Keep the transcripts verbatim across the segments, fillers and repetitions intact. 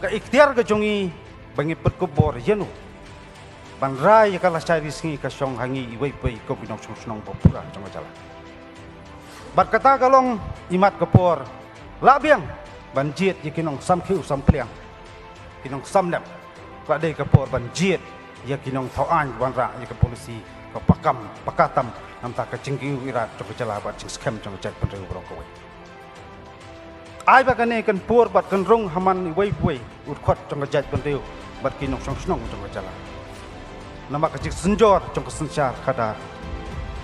Ka ikhtiar ka jong ngi ba ngi pynkup bor ïa u ban rai ïa ka lashai ri sngi ka shong ha ngi iwei pa iwei kum ki nongshong shnong ba pura jong ka jylla. Bad kata ka long imat ka por lah biang ban jied ïa ki nongsam khiew sam pliang, ki nongsam lem. Ka dei ka por ban jied ïa ki nongthaw aiñ wanrah ïa ka polisi ka pakam pakatam namta ka jingkiew irat jong ka jylla bad jingskhem jong ka jaitbynriew baroh kawei. Ai ba kane kan pur bad kan rung ha man iwei pa iwei u dkhot jong ka jaitbynriew bad ki nongshong shnong jong ka jylla. Namar ka jingsynjor jong ka synshar khadar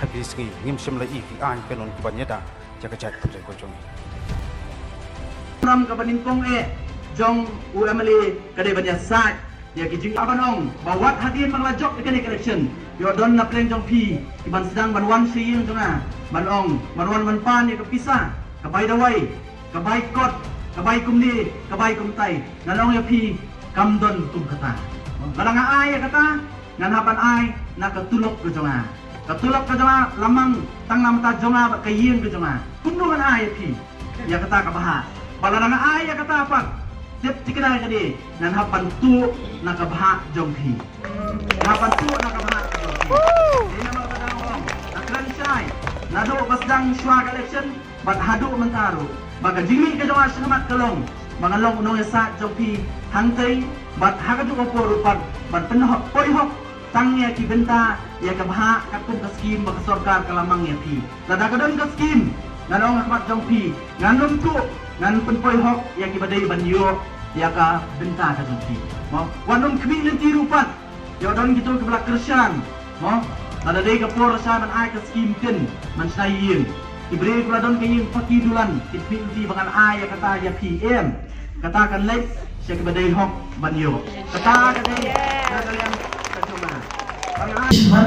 ha ki sngi ngim shym la i ki aiñ kanun kiban ïada ïa ka jaitbynriew ka jong ngi. Ram kaba nyngkong eh jong u M L A ka dei ban ïasaid ïa ki jing, ban ong ba wat hadien ba nga la jop ïa kane ka election ïoh don na pdeng jong phi kiban sdang ban wan sha ïing jong nga ban ong ban wan ban pan ïa ka pisa, ka bai dawai, ka bai kot, ka bai kumne, ka bai kumtai. Ngan ong ïa phi, kam don kum kata. Lada nga ai ïa kata, ngan hap ban ai na ka tulop ka jong nga. Ka tulop ka jong nga la mang tang na bynta jong nga bad ka ïing ka jong nga. Kumno ngan ai ïa phi ïa kata ka bhah? Bad lada nga ai ïa kata pat, tip thikna ïa kane, ngan hap ban tuh na ka bhah jong phi. Ngan hap ban tuh na ka bhah jong phi. Dei namar kata nga ong, nga kren shai naduh ba sdang shuwa ka election bad haduh mynta ruh, ba ka jingmih ka jong nga sha khmat ka long ba ngan long u nongïasaid jong phi hangtei bad ha kajuh ka por ruh pat ban pynhok poi hok tang ïa ki bynta ïa ka bhah katkum ka skim ba ka sorkar ka la mang ïa phi. Lada ka don ka skim, ngan ong ha khmat jong phi, ngan ym tuh, ngan pynpoi hok ïa kiba dei ban ïoh ïa ka bynta ka jong phi. Mo, wat nym khmih lynti ruh pat. Ïoh don kito kiba la kyrshan, mo, lada dei ka por lashai ban ai ka skim kin ban shna ïing. Ki briew kiba la don ka ïing paki dulan ki khmih lynti ba ngan ai ïa kata ïa phi, em. Kata kan leit sha kiba dei hok ban ïoh. Kata ka dei ka liang ka jong nga. Ba nga ai. Shimon,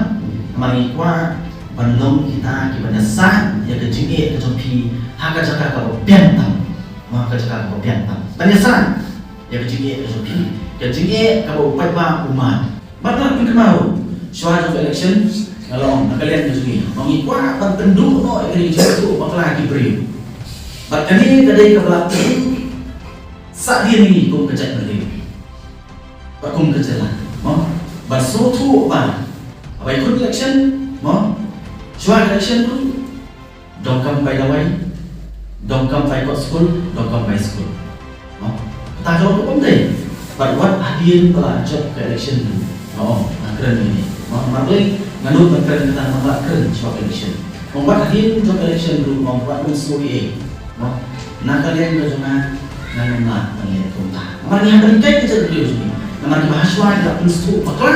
namar ngi kwah ban long kita kiban ïasaid ïa ka jingeh ka jong phi ha ka jaka kaba biang tam. Ha ka jaka kaba biang tam. Ban ïasaid ïa ka jingeh ka jong phi, ka jingeh kaba u paidbah u mad. Bad nga la pynkynmaw shuwa jong ka election, nga la ong na ka liang ka jong ngi, ma ngi kwah ban pynduh noh ïa kane ka jingïathuh bakla ki briew. Bad kane ka dei kaba la pynduh sah dien ngi kum ka jaitbynriew bad kum ka jylla, mo. Ban sngewthuh ba haba ïakut election, mo, shuwa ka election ruh, donkam bai dawai, donkam bai kot skul, donkam bai skul. Mo? Kata ka long kumne. Bad wat hadien ba la jop ka election ruh, nga ong, nga kren ïa kane. Mo, namar balei nga nud ban kren kata, namar nga la kren shuwa ka election. Mo, wat hadien jop ka election ruh, mo, wat nym sngew ei ei. Mo, na ka liang ka jong nga, ngan ym lah ban leh kumta. Namar ngi hap ban kai ka jaitbynriew jong ngi. Namar kiba ha shuwa ki la pynsngewthuh bakla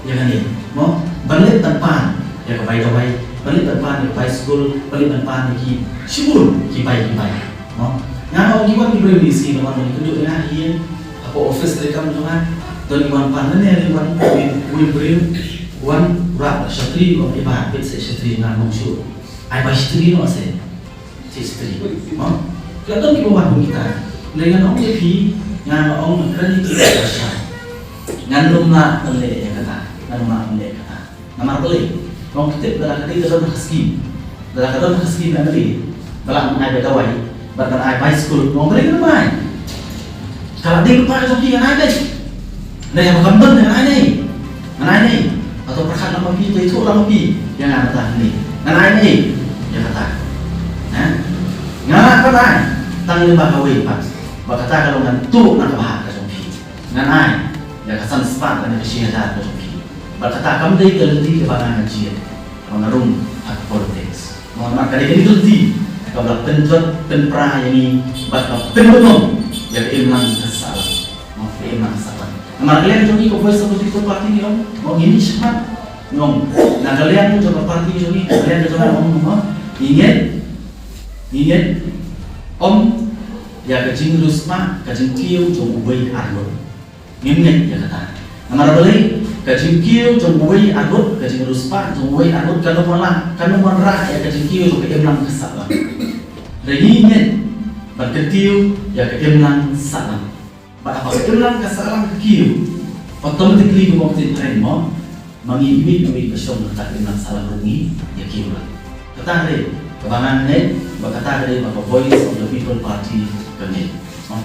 ïa kane, mo, ban leit ban pan ïa ka bai dawai, ban leit ban pan ïa ka bai skul, ban leit ban pan ïa ki shibun ki bai ki bai, mo. Nga ong ki wan ki briew ne shi, nga wan ki briew ne hi, hapoh office treikam jong nga, don ki wan pan ne ne wan, wan briew, wan rap shatri, wan ki ba bit se shatri nga mong shu. Ai bai shatri no se. History. Mo? Ka don kiba wan kum kita. Hynrei ngan ong ïa phi, ngan ong ïa phi, ngan ym lah ban leh ïa kata. Ngan ym lah ban leh ïa kata. Namar balei? Ong, tip, lada ka dei ka don ka skim, lada ka don ka skim M L A ba lah ban ai bai dawai bad ban ai bai skul, ong, balei ngan ym ai? Ka la dei lypa ka jong phi, ngan ai dei. Ngan ai, haba kam don, ngan ai dei. Ngan ai dei. Hato pyrkhat lang ma phi, to ïathuh lang ma phi ïa nga mynta hangne. Ngan ai dei ïa kata. Ha? Nga lah ban ai tang lypa kawei pat. Ba kata ka long ngan tuh na ka bhah ka jong phi. Ngan ai ïa ka san spah lane ka shi hajar ka jong phi. Ba kata kam dei ka lynti kaba nga jied, kaba nga rung ha ka politics. Namar ka dei kane ka lynti kaba la pynjot pynpra ïa ngi bad ka pynbynrong ïa ka imlang ka sahlang. Mo, ka imlang ka sahlang. Namar ka liang jong ngi ka Voice of the People Party ngi ong, mo, ngi mih shakhmat, ngi ong, na ka liang jong ka party jong ngi, ka liang jong ngi ong, mo, ngi ngeit, ngi ngeit, ym, ïa ka jingriewspah ka jingkiew jong uwei arngut. Ngim ngeit ïa kata. Namar balei? Ka jingkiew jong uwei arngut, ka jingriewspah jong uwei arngut, kan ym wanrah, kan ym wanrah ïa ka jingkiew jong ka imlang ka sahlang. Hynrei ngi ngeit ban kyntiew ïa ka imlang sahlang. Bad haba ka imlang ka sahlang ka kiew, automatically kumba ka ktien phareng, mo, ma ngi iwei pa iwei ba shong ha ka imlang sahlang ruh ngi ïa kiew lang. Kata ka dei kaba nga ngeit, bad kata ka dei kaba ka Voice of the People Party ka ngeit. Mo?